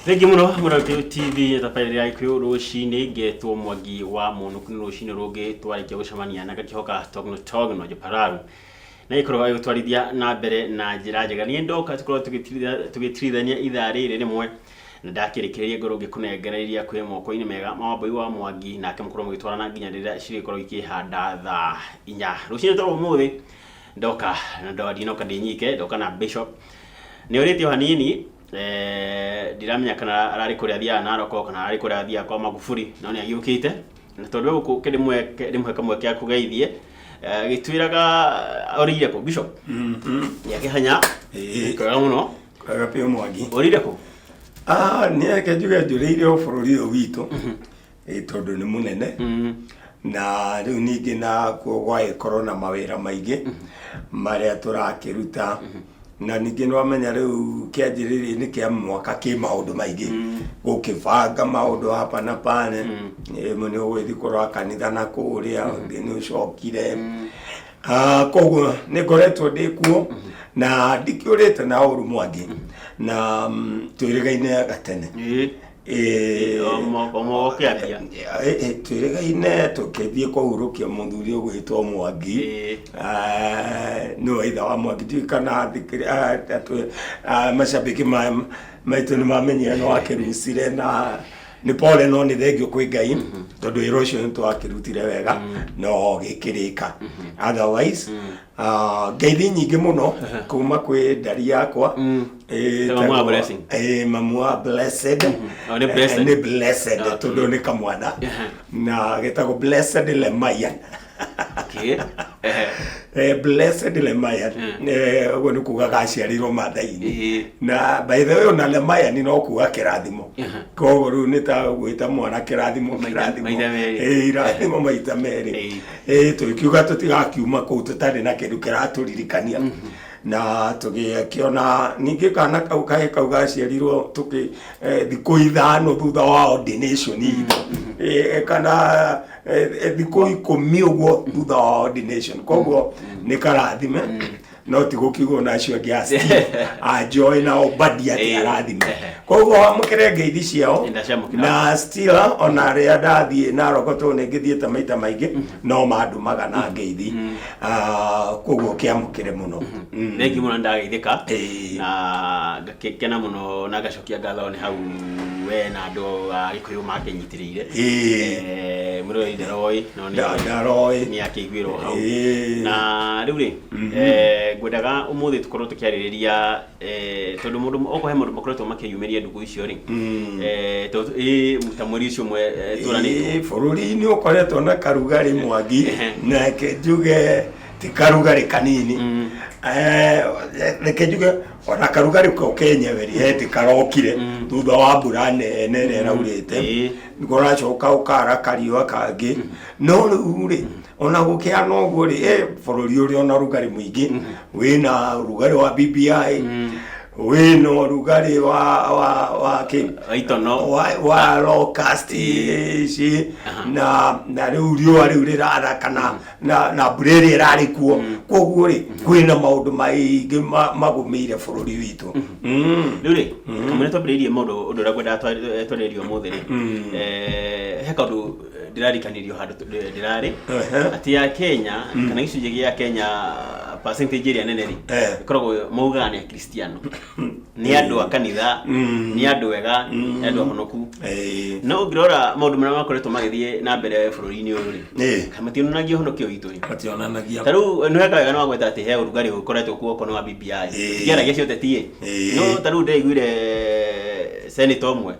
Thengi muno mũrori TV tabarĩra ya Gĩkũyũ rũcinĩ, ngetwo Mwangi wa Mũnũku. Nĩ rũcinĩ rũngĩ twarĩkia gũcemania na ngakĩhoka togno togno Jopararu na gĩkorwo agĩgũtwarithia na mbere na njĩra njega. Niĩ ndoka tũkorwo tũgĩtirithania ithaa rĩrĩ rĩmwe, na ndakĩrĩkĩrĩria ngorwo ngĩkũnengereria kwĩ moko-inĩ mega ma Wambũi wa Mwangi, nake mũkorwo mũgĩtwarana nginya rĩrĩa cirĩkorwo ikĩhanda thaa 4 rũcinĩ. Toro ũmũthĩ ndoka na ndinoka ndĩ nyike, ndoka na Bishop. Nĩ ũrĩtie o hanini, ndiramenya kana ararĩ kũrĩa athiaga Naroko kana ararĩ kũrĩa athiaga kwa Magufuli, no nĩ agĩũkĩte na tondũ gũkũ ndĩmũhe kamweke akũgeithie, gĩtwĩraga orĩire kũ Bishop. Nĩ akĩhanya. Kwega mũno. Kwega biũ, Mwangi. Ũrĩire kũ? Ah, nĩ reke njuge njũrĩire o bũrũri ũyũ witũ, tondũ nĩ mũnene, na rĩu ningĩ nakuo gwagĩkorwo na mawĩra maingĩ marĩa tũrakĩruta, na ningĩ nĩ wamenya rĩu kĩanjĩrĩria-inĩ kĩa mwaka kĩ maũndũ maingĩ, gũkĩbanga maũndũ hapa na pale. Ĩmwe nĩ ũgũgĩthiĩ kũrora kanitha na kũrĩa ũngĩ nĩ ũcokire. Ah, koguo nĩ ngoretwo ndĩ kuo na ndikĩũrĩte na ũru, Mwangi, na twĩrĩgaine gatene. O ũkĩambia. Twĩrĩgaine tũkĩthiĩ kũhurũkia mũthuri ũgwĩtwo Mwangi. Ah, nĩwe ithe wa Mwangi. Ndiũĩ kana macambĩki maitũ nĩ mamenyire nĩ wakĩrucire, na nĩ pole, no nĩ thengio kwĩ Ngai tondũ wĩra ũcio nĩ twakĩrutire wega no gĩkĩrĩka. Otherwise, ngeithi nyingĩ mũno kuma kwĩ ndari yakwa. Mamu wa Blessing. Mamu wa Blessed. Oh, nĩ Blessed. Nĩ Blessed tondũ nĩ kamwana na getagwo Blessed Lemayan. Blessed Lemayan, ũguo nĩ kuga gaciarĩirwo Mathai-inĩ. Na by the way, ona Lemayan no kuga kĩrathimo, koguo rĩu nĩ ta gwĩta mwana kĩrathimo. Kĩrathimo. Maita merĩ. Irathimo maita merĩ. Tũkiuga tũtigakiuma kũu tũtarĩ na kĩndũ kĩratũririkania, na tũgĩkĩona ningĩ kana kau kahĩ kau gaciarirwo tũkĩ thikũ 5 thutha wa ordination itũ, kana thikũ 10 ũguo thutha wa ordination, koguo nĩ karathime, no ti gũkiugwo na acio angĩ a Steve, a Joy na Obadia atĩ arathime. Koguo wamũkĩre ngeithi ciao. Nĩndaciamũkĩra. Na still ona rĩrĩa ndathiĩ Naroko, tondũ nĩ ngĩthiĩte maita maingĩ, no mandũmaga na ngeithi. Ah, koguo kĩamũkĩre mũno. Thengi mũno, ndageithĩka na ngakĩkena mũno na ngacokia ngatho nĩ hau we na andũ a Gĩkũyũ makĩnyitĩrĩire. Mũrori ndaroĩ no Ndaroĩ. Nĩ akĩiguĩrwo hau. Na rĩu rĩ, ngwendaga ũmũthĩ tũkorwo tũkĩarĩrĩria, tondũ mũndũ okorwo he maũndũ makoretwo makĩyumĩria ndukũ icio rĩ, tondũ ta mweri ũcio ũmwe tũranĩtwo. Bũrũri nĩ ũkoretwo na karugarĩ, Mwangi, na reke njuge ti karugarĩ kanini. Reke njuge ona karugarĩ kau kenyewe rĩ, he ti karokire thutha wa mbura nene ĩrĩa ĩraurĩte, kũracoka ũkara kariũa kangĩ, no rĩu rĩ, ona gũkĩhana ũguo rĩ, bũrũri ũrĩ ona ũrugarĩ mũingĩ, wĩna ũrugarĩ wa BBI, wĩna ũrugarĩ wa kĩ wa itono, wa locust ici, na rĩu riũa rĩu rĩrara kana na mbura ĩrĩa ĩrarĩ kuo. Koguo rĩ, kwĩna maũndũ maingĩ magũmĩire bũrũri witũ. Rĩu rĩ, kamũira twambĩrĩirie maũndũ, ũndũ ũrĩa ngwendaga twarĩrĩrie ũmũthĩ rĩ, he kaũndũ ndĩrarikanirio handũ ndĩrarĩ atĩ ya Kenya kana gĩcunjĩ gĩa Kenya, percentage ĩrĩa nene rĩ, ĩkoragwo maugaga nĩ Akristiano, nĩ andũ a kanitha, nĩ andũ ega, nĩ andũ ahonoku. No ũngĩrora maũndũ marĩa makoretwo magĩthiĩ na mbere bũrũri-inĩ ũyũ rĩ, mationanagia ũhonokio witũ rĩ. Mationanagia. Ta rĩu nĩ weka wega nĩ wagweta atĩ he ũrugarĩ ũkoretwo kuo okorwo nĩ wa BBI. Tikiaragia ciothe tiĩ, no ta rĩu ndĩraiguire senator ũmwe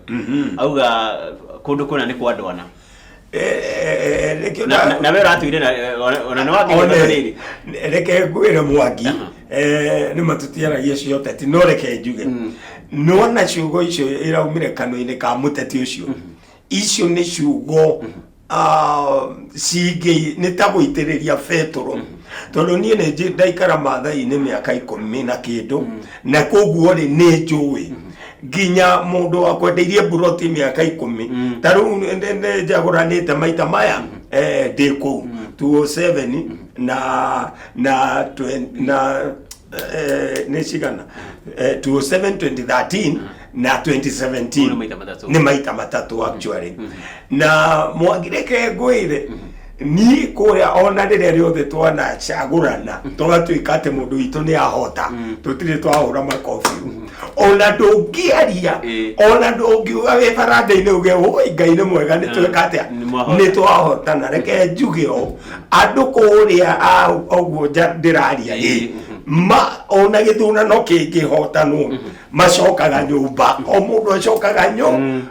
auga kũndũ kũna nĩ kwa andũ ana. Nĩkĩo Na we ũratwire ona nĩ wakĩgweta rĩrĩ. Reke ngwĩre, Mwangi, nĩ matutiaragia cio ũteti, no reke njuge nĩwona ciugo icio iraumire kanua-inĩ ka mũteti ũcio, icio nĩ ciugo cingĩ nĩ ta gũitĩrĩria betũrũ, tondũ niĩ nĩ ndaikara Mathai-inĩ mĩaka 10 na kĩndũ, na koguo rĩ, nĩ njũĩ nginya mũndũ wakwendeirie mburoti mĩaka 10. Ta rĩu nĩ njagũranĩte maita maya, ndĩ kũu 207 na nĩ cigana, 207 2013. na 2017. Nĩ maita matatũ. Nĩ maita matatũ actually. Na Mwangi, reke ngwĩre, niĩ kũrĩa ona rĩrĩa rĩothe twanacagũrana tũgatuĩka atĩ mũndũ witũ nĩ ahota, tũtirĩ twahũra makobi. Ona ndũngĩaria, ona ndũngiuga wĩ baranda-inĩ uge, "Oi, Ngai nĩ mwega, nĩ tweka atĩa, Nĩ mwahota." nĩ twahotana." Reke njuge ũũ, andũ kũrĩa ũguo ndĩraria ĩ, ma ona gĩthurano kĩngĩhotanwo, macokaga nyũmba, o mũndũ acokaga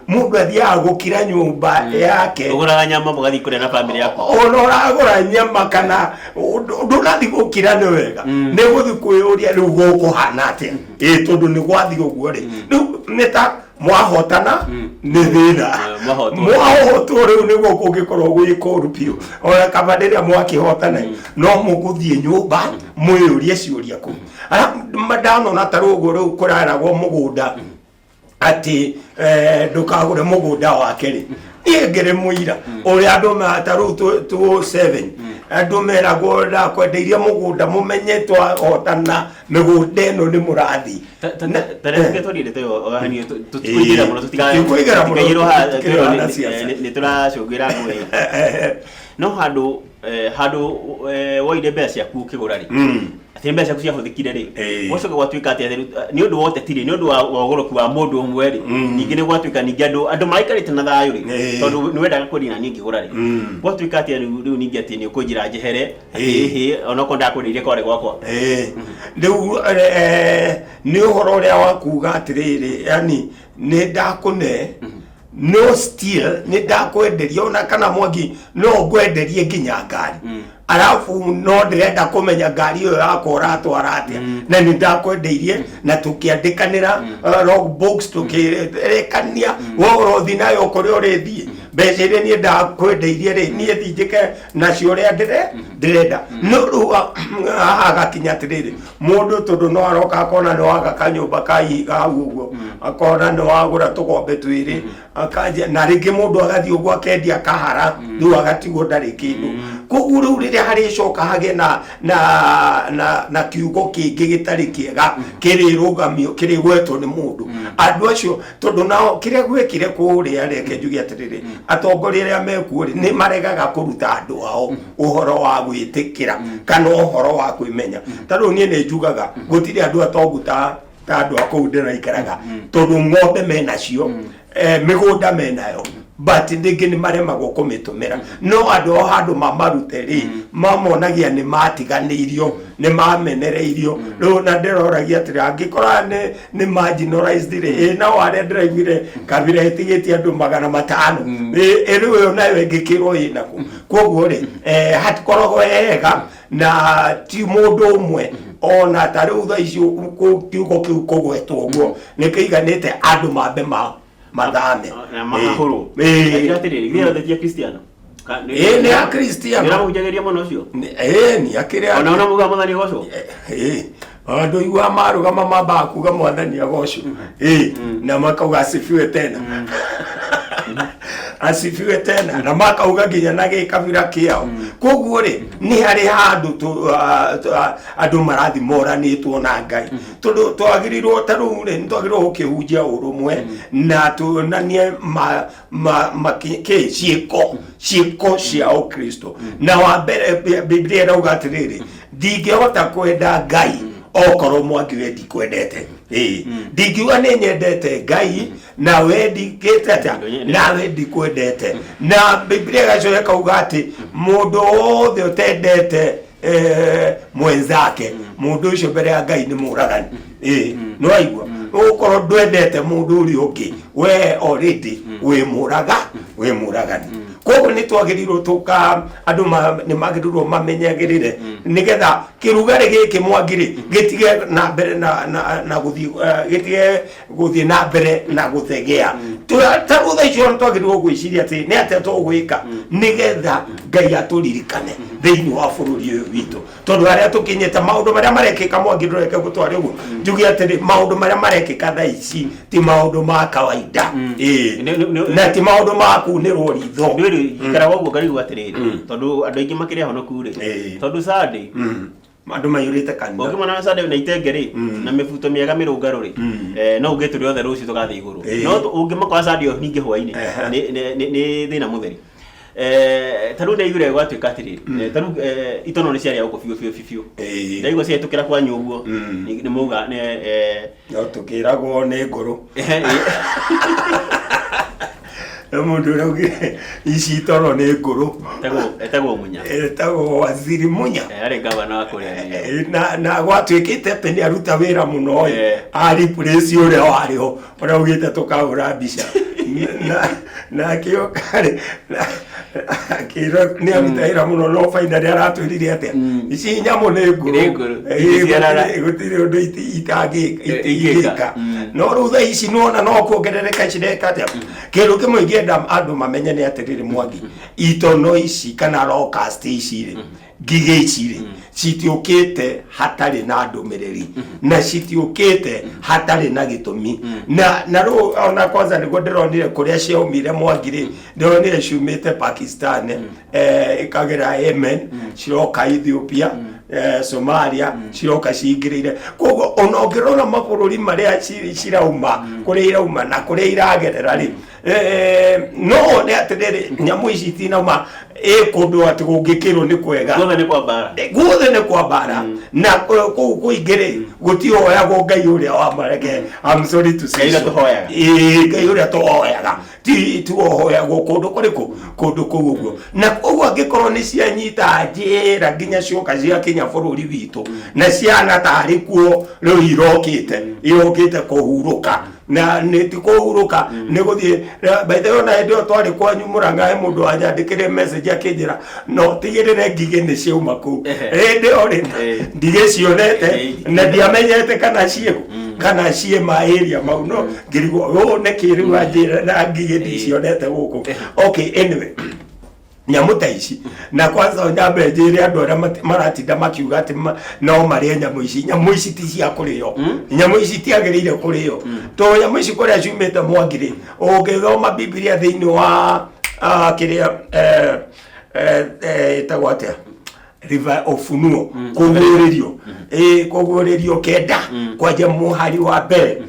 mũndũ athiaga gũkira nyũmba yake. Ũgũraga nyama mũgathiĩ kũrĩa na bamĩrĩ yaku. Ona ũragũra nyama kana ndũnathiĩ gũkira, nĩ wega nĩ gũthiĩ kwĩyũria rĩu gũkũhana atĩa, ĩ tondũ nĩ gwathiĩ ũguo rĩ, rĩu nĩ ta mwahotana nĩ thĩna. Mwahotwo. Mwahotwo rĩu nĩguo kũngĩkorwo gwĩ kũru biũ. Ona kaba rĩrĩa mwakĩhotana no mũgũthiĩ nyũmba mwĩyũrie ciũria kũu. Ndanona ta rĩu ũguo rĩu kũraragwo mũgũnda atĩ ndũkagũre mũgũnda wake rĩ, niĩ ngĩrĩ mũira ũrĩa andũ ta rĩu 207 andũ meragwo ndakwendeirie mũgũnda, mũmenye twahotana mĩgũnda ĩno nĩ mũrathiĩ. Tareke twarie ndeto ĩyo hanini, tũtikũingĩra mũno. Tũtikũingĩra mũno, tũtikaiyĩrwo haha, tũtikĩrĩ twĩrwo na siasa. Nĩ tũracũngĩra ngũĩ. No handũ handũ woire mbeca ciaku ũkĩgũra rĩ, atĩ mbeca ciaku ciahũthĩkire rĩ, gwacoka gwatuĩka atĩ rĩu, nĩ ũndũ wa ũteti rĩ, nĩ ũndũ wa ũgũrũki wa mũndũ ũmwe rĩ, ningĩ nĩ gwatuĩka ningĩ andũ maraikarĩte na thayũ rĩ, tondũ nĩ wendaga kwendia na niĩ ngĩgũra rĩ, gwatuĩka atĩ rĩu ningĩ atĩ nĩ ũkũnjĩra njehere atĩ ĩhĩ, onokorwo ndakwendeirie kwarĩ gwakwa. Rĩu nĩ ũhoro ũrĩa wa kuga atĩrĩrĩ, yani nĩ ndakũne, no still nĩ ndakwenderia, ona kana Mwangi no ngwenderie nginya ngari, arabu no ndĩrenda kũmenya ngari ĩyo yakwa ũratwara atĩa, na nĩ ndakwendeirie na tũkĩandĩkanĩra log books, tũkĩrĩkania we ũrothi nayo kũrĩa ũrĩthiĩ. Mbeca iria niĩ ndakwendeirie rĩ, niĩ thinjĩke nacio ũrĩa ndĩrenda. No rĩu haha agakinya atĩrĩrĩ, mũndũ tondũ no aroka akona nĩ waga kanyũmba ka ihiga hau ũguo, akona nĩ wagũra tũgombe twĩrĩ, akanjia na rĩngĩ mũndũ agathiĩ ũguo akendia kahara, rĩu agatigwo ndarĩ kĩndũ. Koguo rĩu rĩrĩa harĩcoka hagĩe na kiugo kĩngĩ gĩtarĩ kĩega kĩrĩrũgamio, kĩrĩgwetwo nĩ mũndũ, andũ acio tondũ nao kĩrĩa gwekire kũrĩa, reke njuge atĩrĩrĩ, atongoria arĩa mekuo rĩ, nĩ maregaga kũruta andũ ao ũhoro wa gwĩtĩkĩra kana ũhoro wa kwĩmenya. Ta rĩu niĩ nĩ njugaga gũtirĩ andũ atongu ta andũ a kũu ndĩraikaraga, tondũ ng'ombe menacio, mĩgũnda menayo, but rĩngĩ nĩ maremagwo kũmĩtũmĩra. No andũ ao handũ mamarute rĩ, mamonagia nĩ matiganĩirio, nĩ mamenereirio. Rĩu na ndĩroragia atĩrĩ, angĩkorwo nĩ marginalized rĩ, ĩ nao arĩa ndĩraiguire kabira ĩtigĩtie andũ 500, ĩ rĩu ĩyo nayo ĩngĩkĩrwo ĩnakũ? Koguo rĩ, hatikoragwo hega na ti mũndũ ũmwe. Ona ta rĩu thaa ici kiugo kĩu kũgwetwo ũguo nĩ kĩiganĩte andũ mambe ma mathame. Na mahahũrwo. Ĩĩ. Atĩrĩrĩ, githĩ othe ti Akristiano? Ĩĩ, nĩ Akristiano. Nĩ ũramahunjagĩria mũno ũcio? Ĩĩ, nĩ akĩrĩ. Ona muga Mwathani agocwo? Ĩĩ, andũ igua marũgama mambaga kuga Mwathani agocwo, ĩĩ, na makauga asifiwe tena, asifiwe tena, na makauga nginya na gĩkabira kĩao. Koguo rĩ, nĩ harĩ handũ andũ marathi moranĩtwo na Ngai, tondũ twagĩrĩirwo ta rĩu rĩ, nĩ twagĩrĩirwo gũkĩhunjia ũrũmwe na tuonanie ma kĩ ciĩko cia ũkristo. Na wa mbere Biblia ĩrauga atĩrĩrĩ, ndingĩhota kwenda Ngai okorwo Mwangi we ndikwendete. Ĩĩ, ndingiuga nĩ nyendete Ngai na we ndingĩte atĩa, nawe ndikwendete. Na Biblia ĩgacoka ĩkauga atĩ mũndũ wothe ũtendete mwenzake, mũndũ ũcio mbere ya Ngai nĩ mũragani. Ĩĩ, nĩ waigua, ũkorwo ndwendete mũndũ ũrĩa ũngĩ, we already wĩ mũraga, wĩ mũragani. Koguo nĩ twagĩrĩirwo tũka andũ nĩ magĩrĩirwo mamenyagĩrĩre nĩgetha kĩrugarĩ gĩkĩ, Mwangi rĩ, gĩtige na mbere na gũthiĩ, gĩtige gũthiĩ na mbere na gũthegea. Ta rĩu thaa icio twagĩrĩirwo gwĩciria atĩ nĩ atĩa tũgwĩka nĩgetha Ngai atũririkane thĩinĩ wa bũrũri ũyũ witũ, tondũ harĩa tũkinyĩte, maũndũ marĩa marekĩka, Mwangi, ndũreke gũtware ũguo, njuge atĩrĩ, maũndũ marĩa marekĩka thaa ici ti maũndũ ma kawaida. Ĩĩ. Na ti maũndũ ma kunĩrwo ritho. Nĩ ikaraga ũguo ngarigwo atĩrĩrĩ, tondũ andũ aingĩ makĩrĩ ahonoku rĩ, tondũ Sunday Andũ maiyũrĩte kanitha. Ũngĩmona Sunday na itenge rĩ, na mĩbuto mĩega mĩrũngarũ rĩ, no uge tũrĩ othe rũciũ tũgathiĩ igũrũ. No ũngĩmakora Sunday ĩyo ningĩ hwainĩ, nĩ thĩna mũtheri. Ta rĩu ndaiguire gwatuĩka atĩrĩrĩ, ta rĩu itono nĩ ciarĩa gũkũ biũ biũ biũ biũ. Ndaigua ciahĩtũkĩra kwanyu ũguo, nĩ mauga nĩ No tũkĩragwo nĩ ngũrũ. Nĩ mũndũ ũrĩa ũngĩ ici itono nĩ ngũrũ. Etagwo Munya. Etagwo Waziri Munya. Arĩ gavana wa kũrĩa Meru. Na gwatuĩkĩte atĩ nĩ aruta wĩra mũno ĩ, a replace ũrĩa warĩ ho ũrĩa augĩte tũkahũra mbica na akĩũka rĩ akĩrwo nĩ aruta wĩra mũno no finally aratwĩrire atĩa, ici nyamũ nĩ ngũrũ. Nĩ ngũrũ. Ingĩciarara. Gũtirĩ ũndũ Ingĩka. ingĩka. No rĩu thaa ici nĩwona no kuongerereka cireka atĩa. Kĩndũ kĩmwe ingĩenda andũ mamenye nĩ atĩrĩrĩ, Mwangi, itono ici kana locust ici rĩ, ngigĩ ici rĩ, citiũkĩte hatarĩ na ndũmĩrĩri na citiũkĩte hatarĩ na gĩtũmi. Na rĩu ona kwanza nĩguo ndĩronire kũrĩa ciaumire, Mwangi rĩ, ndĩronire ciumĩte Pakistan, ĩkagera Yemen, ciroka Ethiopia, Somalia, ciroka cingĩrĩire. Koguo ona ũngĩrora mabũrũri marĩa cirauma, kũrĩa irauma na kũrĩa iragerera rĩ, no wone atĩrĩrĩ, nyamũ ici itinauma ĩ kũndũ atĩ gũngĩkĩrwo nĩ kwega. Guothe nĩ kwa mbara. Guothe nĩ kwa mbara na kũu kũingĩ rĩ, gũtihoyagwo Ngai ũrĩa wa mareke. I'm sorry to say Ngai ũrĩa so. tũhoyaga. Ĩĩ, Ngai ũrĩa tũhoyaga ti tiwohoyagwo kũndũ kũrĩkũ, kũndũ kũu ũguo. Na koguo angĩkorwo nĩ cianyita njĩra nginya cioka ciakinya bũrũri witũ na ciana tarĩ kuo rĩu irokĩte kũhurũka, na nĩ ti kũhurũka, nĩ gũthiĩ. By the way, ona hĩndĩ ĩyo twarĩ kwanyu Mũrang'a, he mũndũ wanyandĩkĩre message akĩnjĩra no tigĩrĩre ngigĩ nĩ ciauma kũu. Hĩndĩ ĩyo rĩ, ndigĩcionete na ndiamenyete kana ciĩ kana ciĩ ma area mau, no ngĩrigwo ũũ nĩkĩ rĩu anjĩra na ngigĩ ndicionete gũkũ. Okay, anyway, nyamũ ta ici, na kwanza nyambe njĩre andũ arĩa maratinda makiuga atĩ no marĩe nyamũ ici, nyamũ ici ti cia kũrĩo, nyamũ ici tiagĩrĩire kũrĩo, tondũ nyamũ ici kũrĩa ciumĩte, Mwangi rĩ, ũngĩthoma Bibilia thĩinĩ wa kĩrĩa ĩtagwo atĩa, riva Ufunuo, kũguũrĩrio, ĩ kũguũrĩrio 9 kwanja mũhari wa mbere.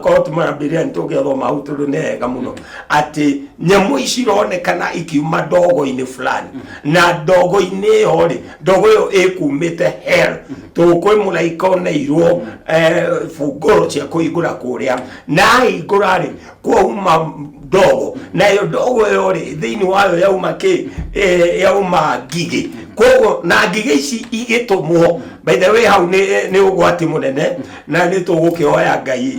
Korwo tũmambĩrĩria nĩ tũngĩathoma hau tondũ nĩ wega mũno atĩ nyamũ ici ironekana ikiuma ndogo-inĩ fulani, na ndogo-inĩ ĩyo rĩ, ndogo ĩyo ĩkumĩte hell, tondũ kwĩ mũraika oneirwo bungũro cia kũhingũra kũrĩa, na ahingũra rĩ, kwauma ndogo, nayo ndogo ĩyo rĩ, thĩinĩ wayo yauma kĩ? Yauma ngigĩ. Koguo na ngigĩ ici igĩtũmwo, by the way, hau nĩ ũgwati mũnene na nĩ tũgũkĩhoya Ngai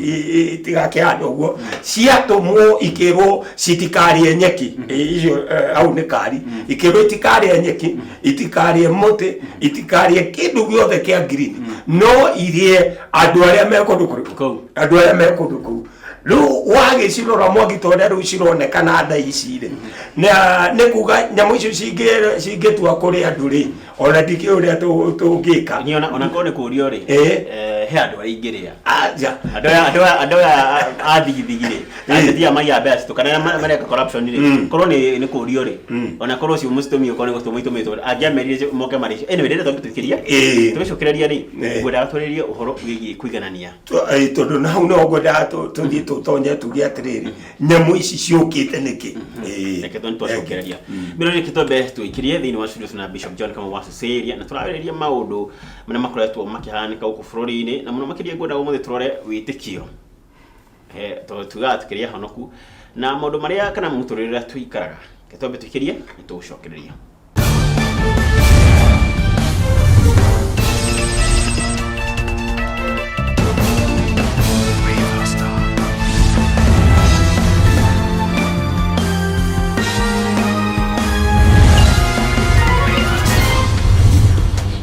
itigakĩhane ũguo. Ciatũmwo ikĩrwo citikarĩe nyeki. Icio hau nĩ kari, ikĩrwo itikarĩe nyeki, itikarĩe mũtĩ, itikarĩe kĩndũ gĩothe kĩa green, no irĩe andũ arĩa me kũndũ kũrĩkũ? Kũu. Andũ arĩa me kũndũ kũu. Rĩu wagĩcirora, Mwangi, ta ũrĩa rĩu cironekana thaa ici rĩ, na nĩ kuga nyamũ icio cingĩtua kũrĩ andũ rĩ, ona ndikĩũĩ ũrĩa tũngĩka. Niĩ ona korwo nĩ kũrio rĩ, he andũ arĩa ingĩrĩa. Aja. Andũ aya a thigithigi rĩ, atetia maiya mbeca citũ kana arĩa mareka corruption rĩ, korwo nĩ kũrio rĩ, ona korwo ũcio mũcitũmi, okorwo nĩ gũtũmwo itũmĩtwo, angĩamerire moke marĩcio. Anyway, ndĩrenda twambe tũikĩrie tũgĩcokereria rĩ, ngwendaga twarĩrie ũhoro wĩgiĩ kũiganania. Tondũ na hau no ngwendaga tũthiĩ tũtonye tuge atĩrĩrĩ, nyamũ ici ciũkĩte nĩkĩ? Reke tondũ twacokereria mĩro, reke twambe tũikĩrie thĩinĩ wa studio na Bishop John Kamau wa Cecilia, na tũrarĩrĩria maũndũ marĩa makoretwo makĩhanĩka gũkũ bũrũri-inĩ, na mũno makĩria ngwendaga ũmũthĩ tũrore wĩtĩkio, tondũ tugaga tũkĩrĩ ahonoku na maũndũ marĩa kana mũtũrĩre ũrĩa tũikaraga. Reke twambe tũikĩrie nĩ tũgũcokereria.